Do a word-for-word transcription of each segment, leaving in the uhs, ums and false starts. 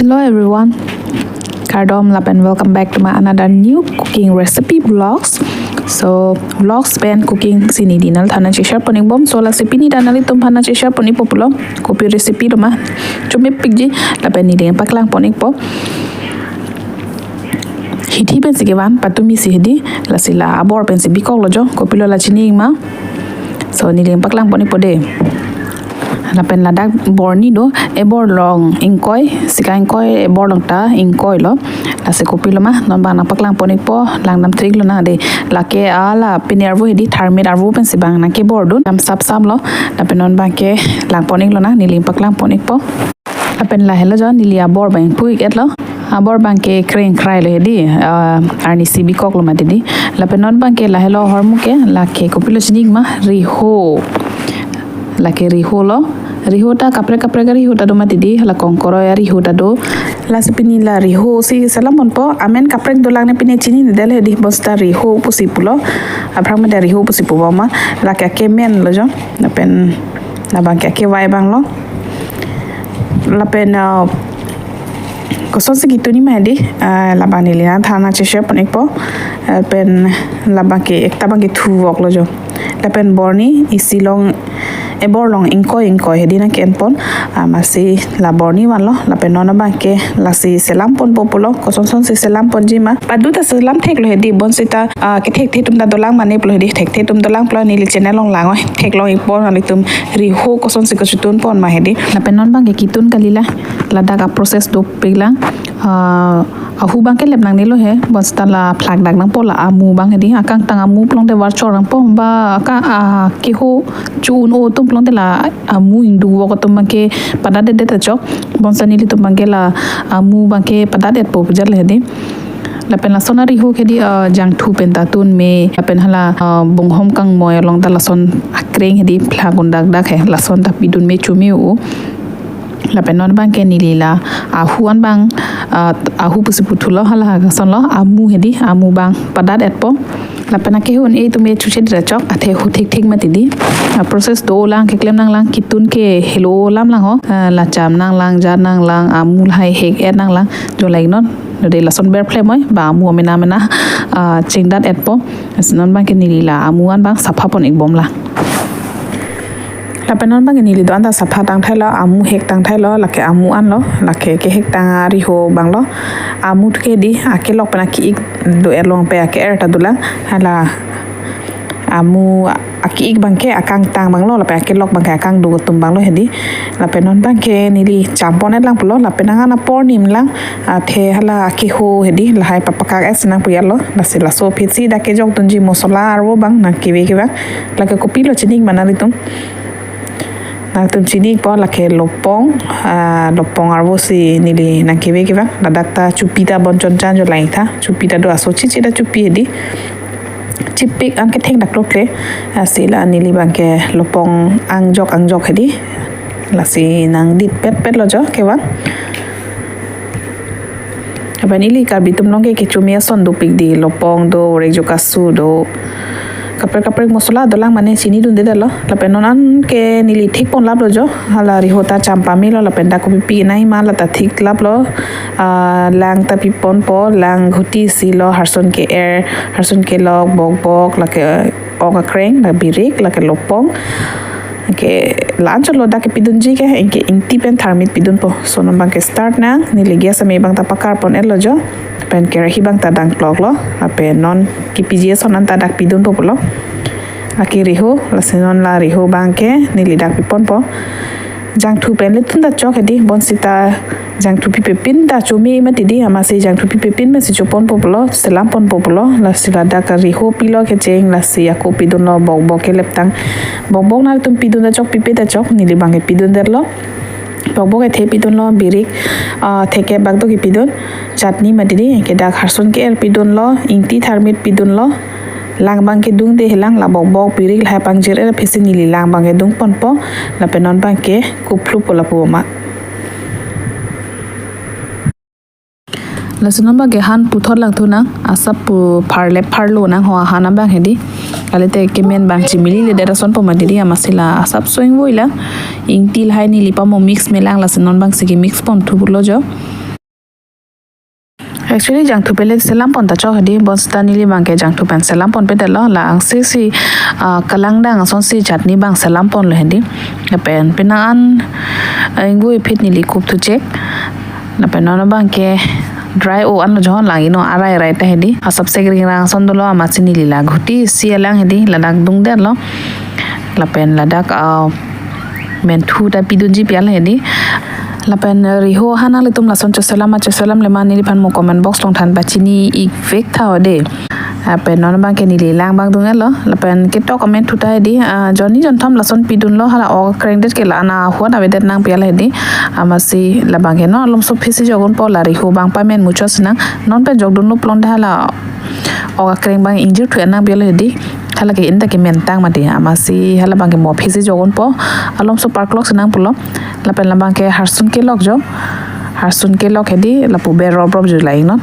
Hello everyone. Kardom lapen welcome back to my another new cooking recipe vlogs. So vlogs pen cooking si neli nangthan nangcheshare pon-ikbom. So lasi pini ta nanglitum aphan nangcheshare pon-ikpo pulo. Kopi recipe lo ma? Chomepikji lapen neli nangpaklang pon-ikpo. Hithi pensi kevan, patumi si hedi, lasi la abor pensi bikoklo jo, kopilo la chini-ik ma. So neli nangpaklang pon-ikpo de. Lapen ladak borni do, ebor long ingkoi, sika ingkoi, ebor long ta ingkoi lo. Lasi kopilo ma, non abang nangpaklang pon-ikpo, langdam trik lonang de. Lake hala pini arvo hedi, tharmit arvo pensi abang nangkebordun, dam sapsap lo. Lapen non abangke lang pon-ik lonang, neli nangpaklang pon-ikpo. Lapen lahelo jo, neli abor abang pu-ik-etlo. Abor abangke kreng krai lo hedi, ah, arnisi bikoklo mati di. Lapen non abangke lahelo ahormu ke, lake kopilo chini-ik ma, riho. Lake riho lo. Riho ta kaprek kaprek riho ta do mati di, la kongkoroi riho ta do. Lasi pini la riho si selam ponpo, amen kaprek dolang ne pine chinine det hedi, bonsita riho pusi pulo. Aphrang meda riho pusi pubom ma, lake akemen lo jo. Lapen labangke akevai abang lo. Lapen, ah, kosonsi kitun-ik ma hedi, ah, labang neli nangthan nangcheshare pon-ikpo. Lapen labangke ekta abangke thuvoklo jo. Lapen borni isi long, ebor long ingkoi ingkoi hedi nangke-en pon. Ah, amatsi la borni vanlo. Lapen non abangke lasi selam ponpo pulo. Koson sonsi selam ponji ma? Padu ta selam theklo hedi, bonsita, ah, kethekthe atum ta dolang mane pulo hedi, thekthe atum dolang pulo, neli channel along lang oi, theklong-ikpo, nanglitum riho kosonsi kachetun pon ma hedi. Lapen non abangke kitun kali la, ladak aprocess dopik lang. Ah, ahu abangke lep nangnelo he, bonsita la phlak dak nangpo, la amu abang hedi, akangtang amu pulote varchor nangpo, ba aka, ah, keho chu-un-o atum pulote la amu ingduk vok atum abangke padat-et det ta chok, bonsita nelitum abangke la amu abangke padat-etpo pu jat le hedi. Lapen lason ariho ke di, ah, jangthu pen ta tun me, lapen hala, ah, bonghom kangmoi along ta lason akreng hedi phlak un dak dak he, lason ta pidun me, chome-o. Lapen non abangke neli la ahu an abang, ah, ahu pusi puthulo, hala ha kason lo, amu hedi, amu abang padat-etpo. Lapen akeho un-e atum me chuche dra chok, athe ahu thekthek mati di. Ah, process do lang, keklem nanglang, kitun ke helo alam lang ho. Ah, la cham nanglang, jar nanglang, amu lahai hek-et nanglang, jo laik non. Node lason ber phlem oi, ba amu amena mena, ah, chengdat-etpo. Lasi non abangke neli la amu an abang sapha pon-ikbom lang. Lapen non abangke neli do-an ta sapha tangthailo, amu hek tangthailo, lake amu an lo, lake kehektang ariho abang lo. Amu ke di, akelok pen ake-ik do-et long pe ake-er ta dolang. Hala amu ake-ik abangke akangtang abang lo, lapen akelok abangke akangduk atum abang lo hedi. Lapen non abangke neli cham pon-et lang pulo, lapen angan apor nim lang, athe hala akeho hedi, lahai papakak-et si nangpri-et lo, lasi laso aphi si dak kejok dunji mosola arvo abang nangkeve kevang, lake kopilo chini-ik ma nanglitum. Nangtum chini-ikpo lake lopong, ah, lopong arvo si neli nangkeve kevang, ladak ta chupi ta bon chonjan jo lain tha, chupi ta do aso chichi ta chupi hedi. Chipik ang ketheng dak lokle, ah, si la neli abangke lopong angjok angjok hedi. Lasi nangdit petpet lo jo kevang. Lapen ili Karbi atum along ke kechome ason dopik di, lopong do, orekjo kasu do. Kaprek kaprek mosola dolang mane chinidunde detlo. Lapen non an ke neli thik ponlaplo jo. Hala riho ta cham pamelo lapen dak kopi pi nai ma la ta thiklaplo. Ah, lang ta piponpo, lang ghuti si lo, harson ke-er, harson kelok, bokbok, lake ok akreng, la birik, lake lopong. Ke la-an chot lo dak kepidunji ke, anke ingti pen tharmit pidunpo. So non abangke start nang, neli gas ame abang ta pakar pon-et lo jo. Pen kerahi abang ta dang klok lo, lapen non kepiji ason an ta dak pidunpo pulo. Lake riho, lasi non la riho abangke neli dak piponpo. Jangthu pen le tun ta chok hedi, bonsita jangthu pipe pin ta chome mati di, amatsi jangthu pipe pin masi choponpo pulo, selam ponpo pulo, lasi ladak riho pilo kecheng, lasi ako pidunlo bokbok keleptang. Bokbok nanglitum pidun ta chok, pipe ta chok, neli abangke pidun detlo. Bokbok kethe pidunlo, birik, ah, thekep bak do kepidun, chutney mati di, ke dak harson ke-er pidunlo, ingti tharmit pidunlo, lang abangke dungde helang, la bokbok birik lahai pangjir-et aphi si neli lang abangke dung ponpo, lapen non abangke kuphluppo lapu ma. Lasi non abangke han puthot lang thu nang, asap pu pharlep pharlo nang ho han abang hedi. Kalite kemen abang chimili le det asonpo mati di, amatsi la asap soing voila. Ingti lahai neli pamo mix me lang, lasi non abangsi kemix ponthu pulo jo. Actually, jangthu pen le selam pon ta chok hedi, bonsita neli abang ke jangthu pen selam ponpe detlo, la angse si, ah, kalangdang asonsi chutney abang selam ponlo hedi. Lapen penang an, ah, ingvoi phit neli kup thuchek. Lapen non abang ke dry o anlo, jongsi lang ino arai rai ta hedi. Asap sek ringrang ason dolo, amatsi neli la ghuti isi alang hedi, ladak dungdetlo. Lapen ladak, ah, menthu ta pidunji pial hedi. Lapen, eh, riho ahan nanglitum lason choselam ma choselamle ma, neliphan mo comment box along than pachini ik vek tha hedi. Lapen non abang ke neli lang abang dungdetlo. Lapen ketok amenthu ta hedi, ah, jonni jonthom lason pidunlo, hala ok akreng det ke la-an ahut avedet nang pial hedi. Amatsi labang ke non malomso phisi jok unpo, la riho abang pamen muchot sinang. Non pen jokdunlo pulote hala ok akreng abang ingjir thu-et nang pial hedi. Hala ke inta ke mentang mati, amatsi hala abang ke mo phisi jok unpo, malomso parklok sinang pulo. Lapen labang ke harsun kelok jo. Harsun kelok hedi, lapu ber rop rop jo la-ingnon.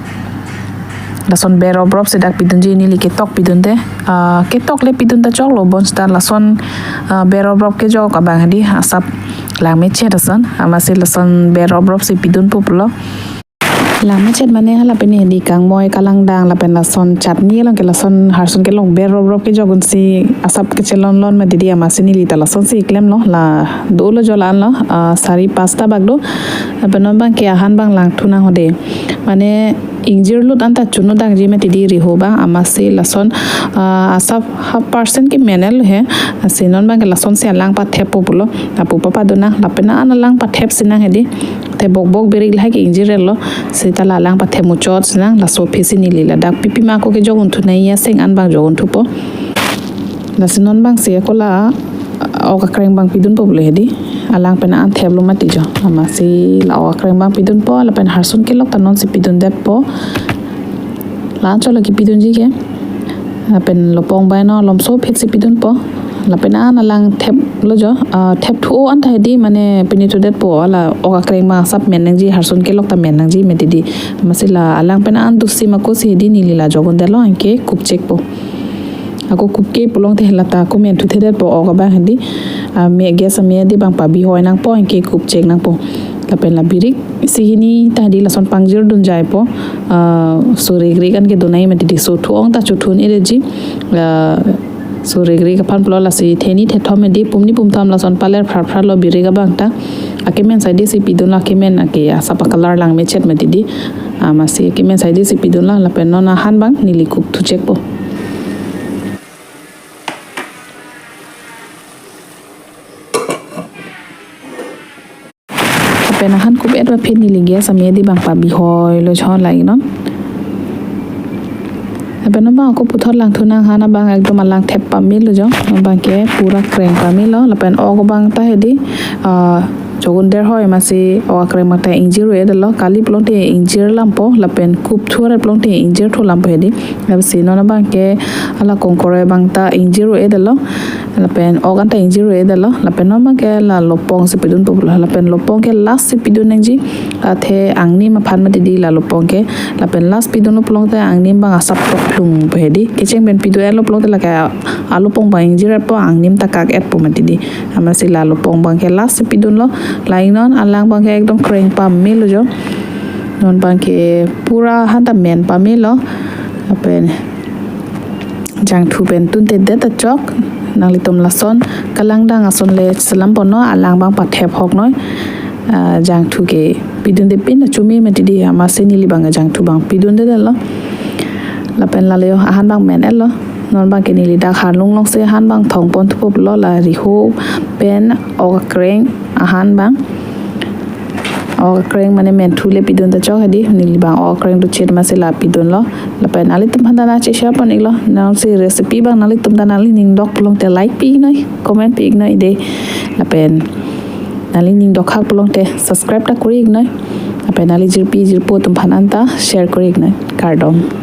Lason ber rop rop si dak pidunji, neli ketok pidunde. Ah, ketok le pidun ta choklo, bonsita lason, ah, ber rop rop kejok abang hedi asap langmechet ason. Amatsi lason ber rop rop si pidunpo pulo. Langmechet mane hala pen hedi kangmoi, kalangdang lapen lason chutney along ke lason harsun kelok ber rop rop kejok unsi asap kechelon lon mati hedi, amatsi neli ta lasonsi klemlo, la dolo jo la-anlo, ah, sari pasta bak do. Lapen non abang ke ahan abang langthu nang hedi. Mane ingjir lut anta chunu dangji mati hedi riho abang, amatsi lason, ah, asap half percent ke menlo he. Lasi non abang ke lasonsi alang patheppo pulo. Lapu papadun nang, lapen non alang pathep sinang hedi. Te bok bok birik lahai ke ingjirlo. Seta la alang pathep muchot sinang, laso phisi neli ladak pipi ma ako kejok unthunei aseng an abang jok unthupo. Lasi non abang si ako la, ah, ok akreng abang pidunpo pulo hedi. Alang pen an theplo mati jo. Amatsi la ok akreng abang pidunpo, lapen harsun kelok ta nonsi pidundetpo. La-an choklo kepidunji ke. Lapen lopong abang non malomso phit si pidunpo. Lapen an alang theplo jo, ah, thep thu-o anta hedi, mane pini thudetpo, hala ok akreng abang asap men nangji, harsun kelok ta men nangji mati hedi. Amatsi la alang pen an dusi ma ako si hedi neli la jok undetlo, anke kupchekpo. Ako kupke pulote lata ako menthuthedetpo ok abang hedi. Ah, me gas ame hedi abang pabihoi nangpo, anke kupchek nangpo. Lapen la birik isi hini ta hedi lason pangjirdun jaipo. Ah, so rigrik an kedun nai mati hedi, so thu-ong ta chothu un-edetji. Ah, so rigrik aphan pulo, lasi theni thethom hedi, pumni pumthom lason paler phra phra lo birik abang ta. Akemen saide si pidunlo, akemen ake asap a-color langmechet mati hedi. Amatsi akemen saide si pidunlo, lapen non ahan abang neli kup thuchekpo. Lapen ahan kup-et aphi neli gas ame hedi abang pabihoilo chon la-ingnon. Lapen non abang ako puthot langthu nang, ahan abang ekdom alang thep pamelo jo. Abang ke pura kreng pamelo. Lapen ok abang ta hedi, ah, jok un der hoi, amatsi ok akreng abang ta ingjir-edetlo. Kali pulote ingjir lampo, lapen kup thu-et pulote ingjir thu lampo hedi. Lasi non abang ke hala kongkore abang ta ingjir-edetlo. Lapen ok anta ingjir-edetlo. Lapen non abang ke la lopong si pidunpo pulo. Lapen lopong ke last si pidun nangji. Athe angnim aphan mati hedi la lopong ke. Lapen last pidunlo pulote angnim abang asap tok plungpo hedi. Kecheng pen pidu-etlo pulote lake alopong abang ingjir-etpo, angnim ta kak-etpo mati hedi. Amatsi la lopong abang ke last si pidunlo. La-ingnon, alang abang ke ekdom kreng pamelo jo. Non abang ke pura ahan ta men pamelo. Lapen jangthu pen tuntedet ta chok. Nanglitum lason kalangdang ason le selam ponnon, alang abang pathep hoknoi. Ah, jangthu ke pidunde pin na chumi mati hedi, amatsi neli abang jangthu abang pidundetlo. Lapen lale ahan abang men-etlo. Non abang ke neli dak harlung alongsi ahan abang thong pon thupo pulo, la riho pen ok akreng ahan abang. Ok akreng mane menthu le pidun ta chok hedi, neli abang ok akreng do chet amatsi la pidunlo. Lapen nanglitum aphan ta nangcheshare pon iklo, nangsi recipe abang nanglitum ta nangli ning dok pulote like pi-iknoi, comment pi-iknoi dei. Lapen nangli ning dokhak pulote subscribe ta kori-iknoi. Lapen nangli jirpi jirpo atum aphan anta share kori-iknoi. Kardom.